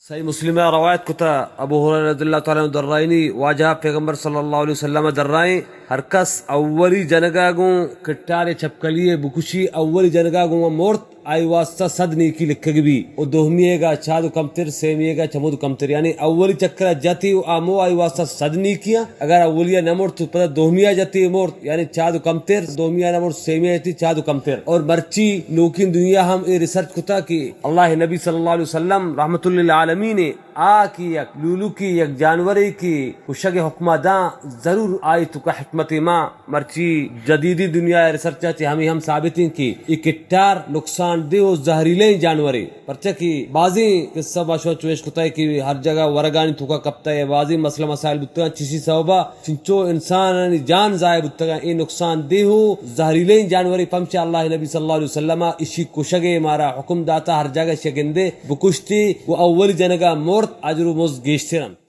صحیح مسلم ءَ روایت کتا، ابو ہریرہ رضی اللہ تعالی عنہ درائینی، واجہ پیغمبر صلی اللہ علیہ وسلم درائیں، ہر کس اولی جنگا گوں کٹارے چپکلی بکشی، اولی جنگا گوں مرت، آئی واسطہ صد نیکی لکھگ بی، و دوہمی گا چاد و کمتر، سیمی گا چمود کمتر، یعنی اولی چکر جتی و آمو آئی واسطہ صد نیکیاں، اگر اولیہ نہ مرت تو پدا دوہمیا جتی مرت، یعنی چاد و کمتر، دوہمیا نہ مرت سیمیا جتی چاد و کمتر۔ اور مرچی نوکین دنیا ہم اے ریسرچ کتا کہ اللہ نبی صلی اللہ علیہ وسلم رحمت للعالمین آ کہ یک لولوکی، یک جانورے کہ کشگ حکمہ داں، ضرور آئی توکا حکمت ما۔ مرچی جدیدی دنیا ریسرچ چی ہمیں ہم ثابت ہیں کہ یہ کٹار نقصان دہ و زہریلیں جانورے، پرچہ کہ بازیں قصہ ما شما چوش کتا ہے کہ ہر جگہ ورگانی توکا کپتا ہے، بازیں مسئلہ مسائل بوتا ہیں، چیسی سببا چنچو انسانانی جان ضائع بوتگاں، اے نقصان دہ و زہریلیں جانورے، پمچا اللہ نبی صلی اللہ علیہ وسلم اشی کشگے مارا حکم داتا، ہر جگہ اشی گندے بکشتی و اولی جنگا مرت، اجر و مزد گیشتر انت۔